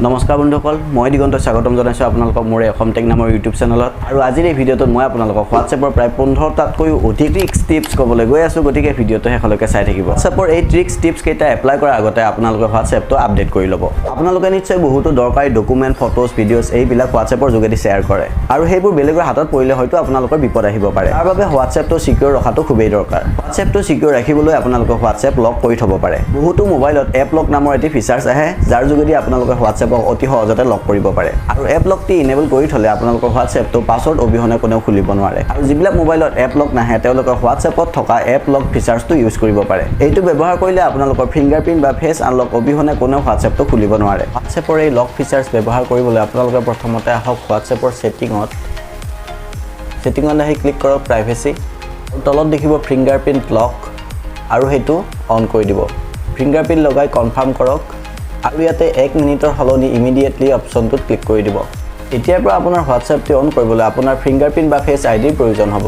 নমস্কাৰ বন্ধুসকল, মই দিগন্ত স্বাগতম জনাইছোঁ আপোনালোকক মোৰ এই অসম টেক নামৰ ইউটিউব চেনেলত। আৰু আজিৰ এই ভিডিঅ'টোত মই আপোনালোকক হোৱাটছএপৰ প্ৰায় 15টাতকৈও অধিক ট্ৰিক্স টিপছ ক'বলৈ গৈ আছোঁ। গতিকে ভিডিঅ'টো শেষলৈকে চাই থাকিব। হোৱাটছএপৰ এই ট্ৰিক্স টিপছ কেইটা এপ্লাই কৰাৰ আগতে আপোনালোকে হোৱাটছএপটো আপডেট কৰি ল'ব। আপোনালোকে নিশ্চয় বহুতো দৰকাৰী ডকুমেণ্ট, ফটোজ, ভিডিঅ'জ এইবিলাক হোৱাটছএপৰ যোগেদি শ্বেয়াৰ কৰে আৰু সেইবোৰ বেলেগৰ হাতত পৰিলে হয়তো আপোনালোকৰ বিপদ আহিব পাৰে। তাৰ বাবে হোৱাটছএপটো ছিকিউৰ ৰখাটো খুবেই দৰকাৰ। হোৱাটছএপটো ছিকিউৰ ৰাখিবলৈ আপোনালোকে হোৱাটছএপ লক কৰি থ'ব পাৰে। বহুতো মোবাইলত এপ লক নামৰ এটি ফিচাৰ্ছ আহে, যাৰ যোগেদি আপোনালোকে হোৱাটছএপক অতি সহজতে লক কৰিব পাৰে। আৰু এপ লকটি ইনেবল কৰি থ'লে আপোনালোকৰ হোৱাটছএপটো পাছৱৰ্ড অবিহনে কোনেও খুলিব নোৱাৰে। আৰু যিবিলাক মোবাইলত এপ লক নাহে, তেওঁলোকে হোৱাটছএপত থকা এপ লক ফিচাৰ্ছটো ইউজ কৰিব পাৰে। এইটো ব্যৱহাৰ কৰিলে আপোনালোকৰ ফিংগাৰপ্ৰিণ্ট বা ফেচ আনলক অবিহনে কোনেও হোৱাটছএপটো খুলিব নোৱাৰে। হোৱাটছএপৰ এই লক ফিচাৰ্ছ ব্যৱহাৰ কৰিবলৈ আপোনালোকে প্ৰথমতে আহক হোৱাটছএপৰ ছেটিঙত। ছেটিঙত আহি ক্লিক কৰক প্ৰাইভেচি। তলত দেখিব ফিংগাৰপ্ৰিণ্ট লক আৰু সেইটো অন কৰি দিব। ফিংগাৰপ্ৰিণ্ট লগাই কনফাৰ্ম কৰক আৰু ইয়াতে 1 মিনিটৰ সলনি ইমিডিয়েটলি অপশ্যনটোত ক্লিক কৰি দিব। এতিয়াৰ পৰা আপোনাৰ হোৱাটছএপটো অন কৰিবলৈ আপোনাৰ ফিংগাৰপ্ৰিণ্ট বা ফেচ আই ডিৰ প্ৰয়োজন হ'ব।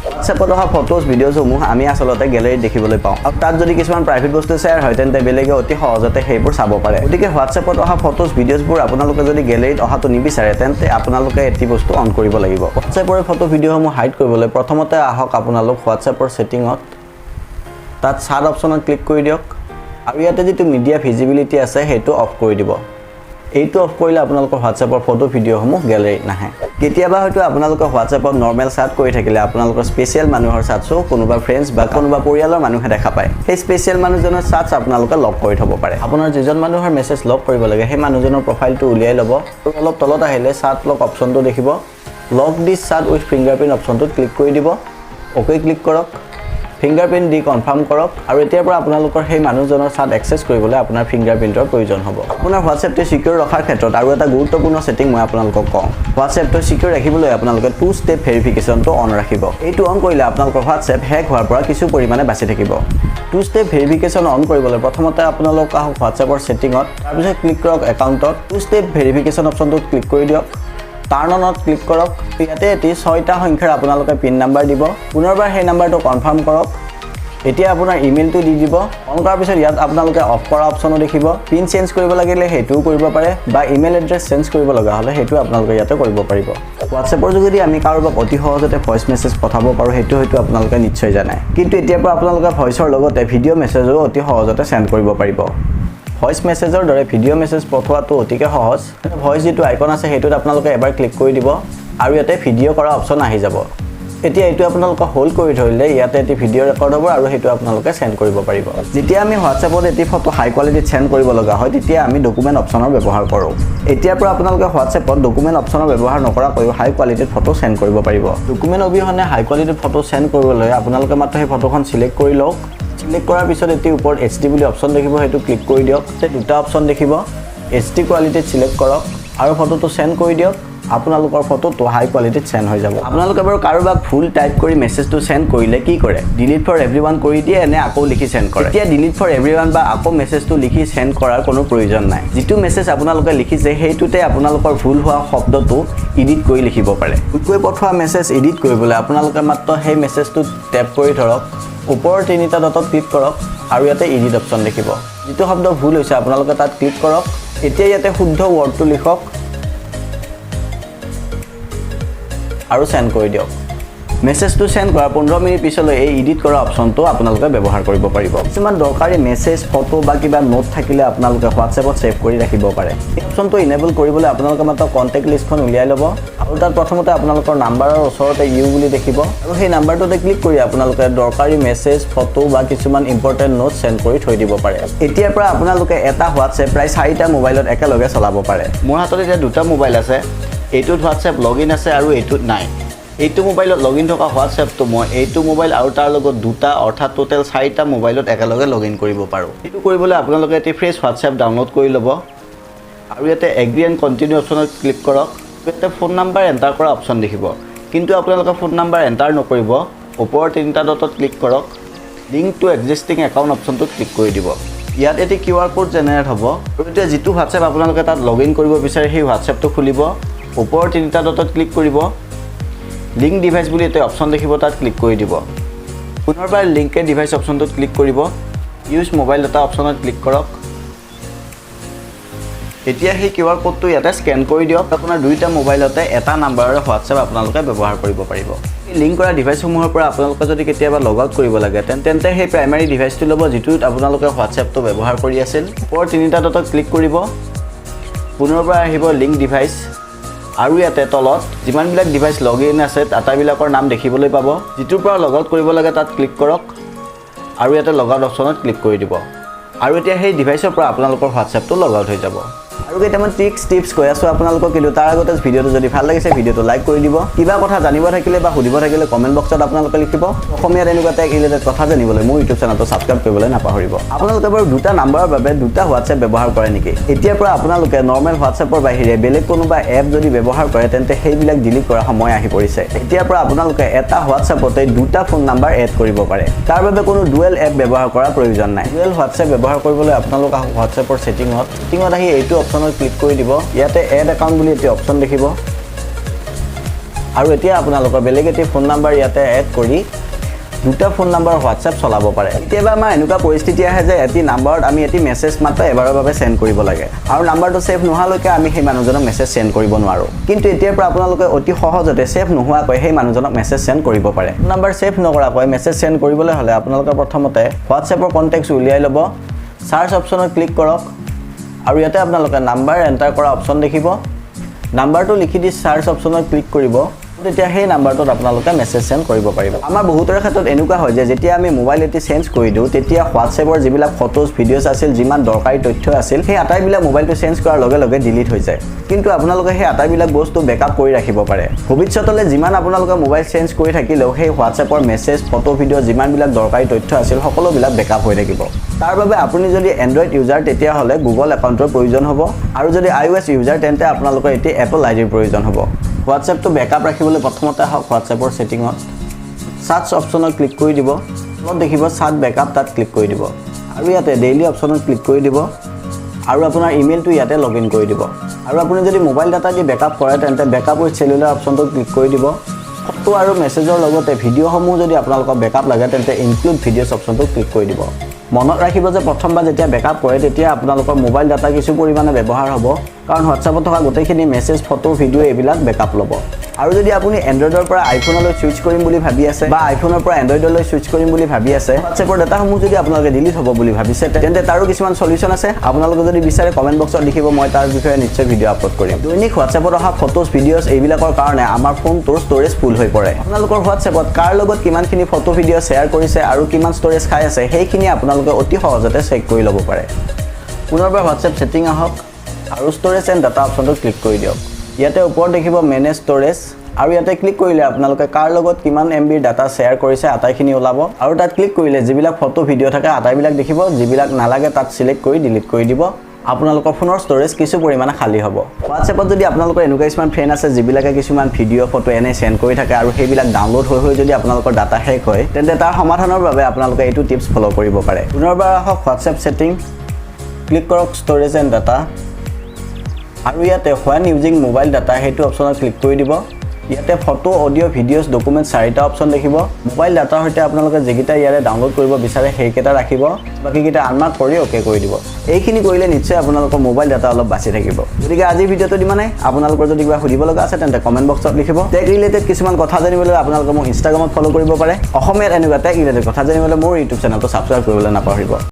হোৱাটছএপত অহা ফটোজ, ভিডিঅ'সমূহ আমি আচলতে গেলেৰীত দেখিবলৈ পাওঁ আৰু তাত যদি কিছুমান প্ৰাইভেট বস্তু শ্বেয়াৰ হয়, তেন্তে বেলেগে অতি সহজতে সেইবোৰ চাব পাৰে। গতিকে হোৱাটছএপত অহা ফটোজ, ভিডিঅ'জবোৰ আপোনালোকে যদি গেলেৰীত অহাটো নিবিচাৰে, তেন্তে আপোনালোকে এটি বস্তু অন কৰিব লাগিব। হোৱাটছএপৰ ফটো, ভিডিঅ'সমূহ হাইড কৰিবলৈ প্ৰথমতে আহক আপোনালোক হোৱাটছএপৰ ছেটিঙত। তাত চাট অপশ্যনত ক্লিক কৰি দিয়ক আৰু ইয়াতে যিটো মিডিয়া ভিজিবিলিটি আছে, সেইটো অফ কৰি দিব। এইটো অফ কৰিলে আপোনালোকৰ হোৱাটছএপৰ ফটো, ভিডিঅ'সমূহ গেলেৰীত নাহে। কেতিয়াবা হয়তো আপোনালোকে হোৱাটছএপত নৰ্মেল চাট কৰি থাকিলে আপোনালোকৰ স্পেচিয়েল মানুহৰ চাটছো কোনোবা ফ্ৰেণ্ডছ বা কোনোবা পৰিয়ালৰ মানুহে দেখা পায়। সেই স্পেচিয়েল মানুহজনৰ চাটছ আপোনালোকে লক কৰি থ'ব পাৰে। আপোনাৰ যিজন মানুহৰ মেছেজ লক কৰিব লাগে, সেই মানুহজনৰ প্ৰফাইলটো উলিয়াই ল'ব আৰু অলপ তলত আহিলে চাট লক অপশ্যনটো দেখিব। "Lock this chat with fingerprint" অপশ্যনটোত ক্লিক কৰি দিব। অ'কে ক্লিক কৰক, ফিংগাৰপ্ৰিণ্ট দি কনফাৰ্ম কৰক আৰু এতিয়াৰ পৰা আপোনালোকৰ সেই মানুহজনৰ চাট এক্সেছ কৰিবলৈ আপোনাৰ ফিংগাৰপ্ৰিণ্টৰ প্ৰয়োজন হ'ব। আপোনাৰ হোৱাটছএপটো ছিকিউৰ ৰখাৰ ক্ষেত্ৰত আৰু এটা গুৰুত্বপূৰ্ণ ছেটিং মই আপোনালোকক কওঁ। হোৱাটছএপটো ছিকিউৰ ৰাখিবলৈ আপোনালোকে টু ষ্টেপ ভেৰিফিকেশ্যনটো অন ৰাখিব। এইটো অন কৰিলে আপোনালোকৰ হোৱাটছএপ হেক হোৱাৰ পৰা কিছু পৰিমাণে বাচি থাকিব। টু ষ্টেপ ভেৰিফিকেশ্যন অন কৰিবলৈ প্ৰথমতে আপোনালোক আহক হোৱাটছএপৰ ছেটিঙত। তাৰপিছত ক্লিক কৰক একাউণ্টত। টু ষ্টেপ ভেৰিফিকেশ্যন অপশ্যনটোত ক্লিক কৰি দিয়ক। টাৰ্ণ অনত ক্লিক কৰক। ইয়াতে এটি ছয়টা সংখ্যাৰ আপোনালোকে পিন নাম্বাৰ দিব। পুনৰবাৰ সেই নাম্বাৰটো কনফাৰ্ম কৰক। এতিয়া আপোনাৰ ইমেইলটো দি দিব। অন কৰাৰ পিছত ইয়াত আপোনালোকে অফ কৰা অপশ্যনো দেখিব। পিন চেঞ্জ কৰিব লাগিলে সেইটোও কৰিব পাৰে বা ইমেইল এড্ৰেছ চেঞ্জ কৰিব লগা হ'লে সেইটো আপোনালোকে ইয়াতে কৰিব পাৰিব। হোৱাটছএপৰ যোগেদি আমি কাৰোবাক অতি সহজতে ভইচ মেছেজ পঠাব পাৰোঁ, সেইটো হয়তো আপোনালোকে নিশ্চয় জানে। কিন্তু এতিয়াৰ পৰা আপোনালোকে ভইচৰ লগতে ভিডিঅ' মেছেজো অতি সহজতে চেণ্ড কৰিব পাৰিব। ভইচ মেছেজৰ দৰে ভিডিঅ' মেছেজ পঠোৱাটো অতিকে সহজ। ভইচ যিটো আইকন আছে, সেইটোত আপোনালোকে এবাৰ ক্লিক কৰি দিব আৰু ইয়াতে ভিডিঅ' কৰা অপশ্যন আহি যাব। এতিয়া এইটো আপোনালোকে হোল্ড কৰি ধৰিলে ইয়াতে এটি ভিডিঅ' ৰেকৰ্ড হ'ব আৰু সেইটো আপোনালোকে চেণ্ড কৰিব পাৰিব। যেতিয়া আমি হোৱাটছএপত এটি ফটো হাই কোৱালিটিত চেণ্ড কৰিব লগা হয়, তেতিয়া আমি ডকুমেণ্ট অপশ্যনৰ ব্যৱহাৰ কৰোঁ। এতিয়াৰ পৰা আপোনালোকে হোৱাটছএপত ডকুমেণ্ট অপশ্যনৰ ব্যৱহাৰ নকৰাকৈও হাই কোৱালিটিত ফটো চেণ্ড কৰিব পাৰিব। ডকুমেণ্ট অবিহনে হাই কোৱালিটিত ফটো চেণ্ড কৰিবলৈ আপোনালোকে মাত্ৰ সেই ফটোখন চিলেক্ট কৰি লওক। চিলেক্ট কৰাৰ পিছত এটি ওপৰত এইচডি বুলি অপশ্যন দেখিব, সেইটো ক্লিক কৰি দিয়ক। তাতে দুটা অপশ্যন দেখিব। এইচডি কোৱালিটিত চিলেক্ট কৰক আৰু ফটোটো চেণ্ড কৰি দিয়ক। আপোনালোকৰ ফটোটো হাই কোৱালিটিত চেণ্ড হৈ যাব। আপোনালোকে বাৰু কাৰোবাক ভুল টাইপ কৰি মেছেজটো চেণ্ড কৰিলে কি কৰে? ডিলিট ফৰ এভৰি ওৱান কৰি দিয়ে নে আকৌ লিখি চেণ্ড কৰে? এতিয়া ডিলিট ফৰ এভৰি ওৱান বা আকৌ মেছেজটো লিখি চেণ্ড কৰাৰ কোনো প্ৰয়োজন নাই। যিটো মেছেজ আপোনালোকে লিখিছে, সেইটোতে আপোনালোকৰ ভুল হোৱা শব্দটো এডিট কৰি লিখিব পাৰে। ভুলকৈ পঠোৱা মেছেজ এডিট কৰিবলৈ আপোনালোকে মাত্ৰ সেই মেছেজটোত টেপ কৰি ধৰক, ওপৰৰ তিনিটা ডটত ক্লিক কৰক আৰু ইয়াতে এডিট অপশ্যন দেখিব। যিটো শব্দ ভুল হৈছে, আপোনালোকে তাত ক্লিক কৰক। এতিয়া ইয়াতে শুদ্ধ ৱৰ্ডটো লিখক আৰু চেণ্ড কৰি দিয়ক। মেছেজটো চেণ্ড কৰাৰ 15 মিনিট পিছলৈ এই এডিট কৰা অপশ্যনটো আপোনালোকে ব্যৱহাৰ কৰিব পাৰিব। কিছুমান দৰকাৰী মেছেজ, ফটো বা কিবা নোট থাকিলে আপোনালোকে হোৱাটছএপত ছেভ কৰি ৰাখিব পাৰে। এই অপশ্যনটো ইনেবল কৰিবলৈ আপোনালোকে মাত্ৰ কণ্টেক্ট লিষ্টখন উলিয়াই ল'ব আৰু তাত প্ৰথমতে আপোনালোকৰ নাম্বাৰৰ ওচৰতে ইউ বুলি দেখিব আৰু সেই নাম্বাৰটোতে ক্লিক কৰি আপোনালোকে দৰকাৰী মেছেজ, ফটো বা কিছুমান ইম্পৰ্টেণ্ট নোট চেণ্ড কৰি থৈ দিব পাৰে। এতিয়াৰ পৰা আপোনালোকে এটা হোৱাটছএপ প্ৰায় চাৰিটা মোবাইলত একেলগে চলাব পাৰে। মোৰ হাতত এতিয়া দুটা মোবাইল আছে। এইটোত হোৱাটছএপ লগ ইন আছে আৰু এইটোত নাই। এইটো মোবাইলত লগ ইন থকা হোৱাটছএপটো মই এইটো মোবাইল আৰু তাৰ লগত দুটা, অৰ্থাৎ টোটেল চাৰিটা মোবাইলত একেলগে লগ ইন কৰিব পাৰোঁ। এইটো কৰিবলৈ আপোনালোকে এটি ফ্ৰেছ হোৱাটছএপ ডাউনলোড কৰি ল'ব আৰু ইয়াতে এগ্ৰি এণ্ড কণ্টিনিউ অপশ্যনত ক্লিক কৰক। ইয়াতে ফোন নাম্বাৰ এণ্টাৰ কৰা অপশ্যন দেখিব, কিন্তু আপোনালোকে ফোন নাম্বাৰ এণ্টাৰ নকৰিব। ওপৰৰ তিনিটা ডটত ক্লিক কৰক। লিংক টু এক্সিষ্টিং একাউণ্ট অপশ্যনটোত ক্লিক কৰি দিব। ইয়াত এটি কিউ আৰ কোড জেনেৰেট হ'ব আৰু এতিয়া যিটো হোৱাটছএপ আপোনালোকে তাত লগ ইন কৰিব বিচাৰে, সেই হোৱাটছএপটো খুলিব। ওপৰৰ তিনিটা ডটত ক্লিক কৰিব। লিংক ডিভাইচ বুলি এটা অপশ্যন দেখিব, তাত ক্লিক কৰি দিব। পুনৰবাৰ লিংক এ ডিভাইচ অপশ্যনটোত ক্লিক কৰিব। ইউজ মোবাইল ডাটা অপশ্যনত ক্লিক কৰক। এতিয়া সেই কিউ আৰ ক'ডটো ইয়াতে স্কেন কৰি দিয়ক। আপোনাৰ দুয়োটা মোবাইলতে এটা নাম্বাৰৰে হোৱাটছএপ আপোনালোকে ব্যৱহাৰ কৰিব পাৰিব। লিংক কৰা ডিভাইচসমূহৰ পৰা আপোনালোকে যদি কেতিয়াবা লগ আউট কৰিব লাগে, তেন্তে সেই প্ৰাইমাৰী ডিভাইচটো ল'ব যিটোত আপোনালোকে হোৱাটছএপটো ব্যৱহাৰ কৰি আছিল। ওপৰৰ তিনিটা ডটত ক্লিক কৰিব। পুনৰবাৰ আহিব লিংক ডিভাইচ আৰু ইয়াতে তলত যিমানবিলাক ডিভাইচ লগ ইন আছে, আটাইবিলাকৰ নাম দেখিবলৈ পাব। যিটোৰ পৰা লগ আউট কৰিব লাগে, তাত ক্লিক কৰক আৰু ইয়াতে লগ আউট অপশ্যনত ক্লিক কৰি দিব আৰু এতিয়া সেই ডিভাইচৰ পৰা আপোনালোকৰ হোৱাটছএপটো লগ আউট হৈ যাব। আৰু কেইটামান ট্ৰিক্স, টিপছ কৈ আছোঁ আপোনালোকক, কিন্তু তাৰ আগতে ভিডিঅ'টো যদি ভাল লাগিছে, ভিডিঅ'টো লাইক কৰি দিব। কিবা কথা জানিব থাকিলে বা সুধিব থাকিলে কমেণ্ট বক্সত আপোনালোকে লিখিব। অসমীয়াত এনেকুৱা টেক ৰিলেটেড কথা জানিবলৈ মোৰ ইউটিউব চেনেলটো ছাবস্ক্ৰাইব কৰিবলৈ নাপাহৰিব। আপোনালোকে বাৰু দুটা নাম্বাৰৰ বাবে দুটা হোৱাটছএপ ব্যৱহাৰ কৰে নেকি? এতিয়াৰ পৰা আপোনালোকে নৰ্মেল হোৱাটছএপৰ বাহিৰে বেলেগ কোনোবা এপ যদি ব্যৱহাৰ কৰে, তেন্তে সেইবিলাক ডিলিট কৰাৰ সময় আহি পৰিছে। এতিয়াৰ পৰা আপোনালোকে এটা হোৱাটছএপতে দুটা ফোন নাম্বাৰ এড কৰিব পাৰে। তাৰ বাবে কোনো ডুৱেল এপ ব্যৱহাৰ কৰাৰ প্ৰয়োজন নাই। ডুৱেল হোৱাটছএপ ব্যৱহাৰ কৰিবলৈ আপোনালোক আহক হোৱাটছএপৰ ছেটিঙত। ছেটিঙত আহি এইটো অপশ্যনত ক্লিক কৰি দিব। ইয়াতে এড একাউণ্ট বুলি এটি অপশ্যন দেখিব আৰু এতিয়া আপোনালোকৰ বেলেগ এটি ফোন নাম্বাৰ ইয়াতে এড কৰি দুটা ফোন নাম্বাৰ হোৱাটছএপ চলাব পাৰে। কেতিয়াবা আমাৰ এনেকুৱা পৰিস্থিতি আহে যে এটি নাম্বাৰত আমি এটি মেছেজ মাত্ৰ এবাৰৰ বাবে চেণ্ড কৰিব লাগে আৰু নাম্বাৰটো ছেভ নোহোৱালৈকে আমি সেই মানুহজনক মেছেজ চেণ্ড কৰিব নোৱাৰোঁ। কিন্তু এতিয়াৰ পৰা আপোনালোকে অতি সহজতে ছেভ নোহোৱাকৈ সেই মানুহজনক মেছেজ চেণ্ড কৰিব পাৰে। নাম্বাৰ ছেভ নকৰাকৈ মেছেজ চেণ্ড কৰিবলৈ হ'লে আপোনালোকে প্ৰথমতে হোৱাটছএপৰ কণ্টেক্টছ উলিয়াই ল'ব। চাৰ্চ অপশ্যনত ক্লিক কৰক আৰু ইয়াতে আপোনালোকে নাম্বাৰ এণ্টাৰ কৰা অপশ্যন দেখিব। নাম্বাৰটো লিখি দি চাৰ্চ অপশ্যনত ক্লিক কৰিব। তেতিয়া সেই নাম্বাৰটোত আপোনালোকে মেছেজ চেণ্ড কৰিব পাৰিব। আমাৰ বহুতৰে ক্ষেত্ৰত এনেকুৱা হয় যে যেতিয়া আমি মোবাইল এটি চেঞ্জ কৰি দিওঁ, তেতিয়া হোৱাটছএপৰ যিবিলাক ফটোজ, ভিডিঅ'ছ আছিল, যিমান দৰকাৰী তথ্য আছিল, সেই আটাইবিলাক মোবাইলটো চেঞ্জ কৰাৰ লগে লগে ডিলিট হৈ যায়। কিন্তু আপোনালোকে সেই আটাইবিলাক বস্তু বেকআপ কৰি ৰাখিব পাৰে। ভৱিষ্যতলৈ যিমান আপোনালোকে মোবাইল চেঞ্জ কৰি থাকিলেও সেই হোৱাটছএপৰ মেছেজ, ফটো, ভিডিঅ', যিমানবিলাক দৰকাৰী তথ্য আছিল, সকলোবিলাক বেকআপ হৈ থাকিব। তাৰ বাবে আপুনি যদি এণ্ড্ৰইড ইউজাৰ, তেতিয়াহ'লে গুগল একাউণ্টৰ প্ৰয়োজন হ'ব আৰু যদি আই অ' এছ ইউজাৰ, তেন্তে আপোনালোকৰ এটি এপল আই ডিৰ প্ৰয়োজন হ'ব। হোৱাটছএপটো বেকআপ ৰাখিবলৈ প্ৰথমতে আহক হোৱাটছএপৰ ছেটিঙত। চাৰ্চ অপশ্যনত ক্লিক কৰি দিব। তলত দেখিব চাট বেকআপ, তাত ক্লিক কৰি দিব আৰু ইয়াতে ডেইলি অপশ্যনত ক্লিক কৰি দিব আৰু আপোনাৰ ইমেইলটো ইয়াতে লগ ইন কৰি দিব। আৰু আপুনি যদি মোবাইল ডাটা দি বেকআপ কৰে, তেন্তে বেকআপ উইথ চেলুলাৰ অপশ্যনটোত ক্লিক কৰি দিব। ফটো আৰু মেছেজৰ লগতে ভিডিঅ'সমূহ যদি আপোনালোকৰ বেকআপ লাগে, তেন্তে ইনক্লুড ভিডিঅ'ছ অপশ্যনটোত ক্লিক কৰি দিব। মনত ৰাখিব যে প্ৰথমবাৰ যেতিয়া বেকআপ কৰে, তেতিয়া আপোনালোকৰ মোবাইল ডাটা কিছু পৰিমাণে ব্যৱহাৰ হ'ব, কাৰণ হোৱাটছএপত থকা গোটেইখিনি মেছেজ, ফটো, ভিডিঅ' এইবিলাক বেকআপ ল'ব। আৰু যদি আপুনি এণ্ড্ৰইডৰ পৰা আইফোনলৈ ছুইচ কৰিম বুলি ভাবি আছে বা আইফোনৰ পৰা এণ্ড্ৰইডলৈ ছুইচ কৰিম বুলি ভাবি আছে, হোৱাটছএপৰ ডাটাসমূহ যদি আপোনালোকে ডিলিট হ'ব বুলি ভাবিছে, তেন্তে তাৰো কিছুমান চলিউশ্যন আছে। আপোনালোকে যদি বিচাৰে, কমেণ্ট বক্সত লিখিব, মই তাৰ বিষয়ে নিশ্চয় ভিডিঅ' আপলোড কৰিম। দৈনিক হোৱাটছএপত অহা ফটোজ, ভিডিঅ'ছ এইবিলাকৰ কাৰণে আমাৰ ফোনটোৰ ষ্ট'ৰেজ ফুল হৈ পৰে। আপোনালোকৰ হোৱাটছএপত কাৰ লগত কিমানখিনি ফটো, ভিডিঅ' শ্বেয়াৰ কৰিছে আৰু কিমান ষ্ট'ৰেজ খাই আছে, সেইখিনি আপোনালোকে অতি সহজতে চেক কৰি ল'ব পাৰে। পুনৰবাৰ হোৱাটছএপ ছেটিং আহক আৰু ষ্ট'ৰেজ এণ্ড ডাটা অপশ্যনটোত ক্লিক কৰি দিয়ক। ইয়াতে ওপৰত দেখিব মেনেজ ষ্ট'ৰেজ আৰু ইয়াতে ক্লিক কৰিলে আপোনালোকে কাৰ লগত কিমান এম বিৰ ডাটা শ্বেয়াৰ কৰিছে, আটাইখিনি ওলাব। আৰু তাত ক্লিক কৰিলে যিবিলাক ফটো, ভিডিঅ' থাকে, আটাইবিলাক দেখিব। যিবিলাক নালাগে, তাত চিলেক্ট কৰি ডিলিট কৰি দিব। আপোনালোকৰ ফোনৰ ষ্ট'ৰেজ কিছু পৰিমাণে খালী হ'ব। হোৱাটছএপত যদি আপোনালোকৰ এনেকুৱা কিছুমান ফ্ৰেণ্ড আছে, যিবিলাকে কিছুমান ভিডিঅ', ফটো এনেই চেণ্ড কৰি থাকে আৰু সেইবিলাক ডাউনলোড হৈ হৈ যদি আপোনালোকৰ ডাটা শেষ হয়, তেন্তে তাৰ সমাধানৰ বাবে আপোনালোকে এইটো টিপছ ফ'ল' কৰিব পাৰে। পুনৰবাৰ আহক হোৱাটছএপ ছেটিং, ক্লিক কৰক ষ্ট'ৰেজ এণ্ড ডাটা আৰু ইয়াতে when using mobile data সেইটো অপশ্যনত ক্লিক কৰি দিব। ইয়াতে ফটো, অডিঅ', ভিডিঅ'ছ, ডকুমেণ্ট চাৰিটা অপশ্যন দেখিব। মোবাইল ডাটাৰ সৈতে আপোনালোকে যিকেইটা ইয়াৰে ডাউনলোড কৰিব বিচাৰে, সেইকেইটা ৰাখিব, বাকীকেইটা আনমাৰ্ক কৰি অ'কে কৰি দিব। এইখিনি কৰিলে নিশ্চয় আপোনালোকৰ মোবাইল ডাটা অলপ বাচি থাকিব। গতিকে আজিৰ ভিডিঅ'টো ইমানেই। আপোনালোকৰ যদি কিবা সুধিব লগা আছে, তেন্তে কমেণ্ট বক্সত লিখিব। টেক ৰিলেটেড কিছুমান কথা জানিবলৈ আপোনালোকে মোক ইনষ্টাগ্ৰামত ফ'ল' কৰিব পাৰে। অসমীয়াত এনেকুৱা টেক ৰিলেটেড কথা জানিবলৈ মোৰ ইউটিউব চেনেলটো ছাবস্ক্ৰাইব কৰিবলৈ নাপাহৰিব।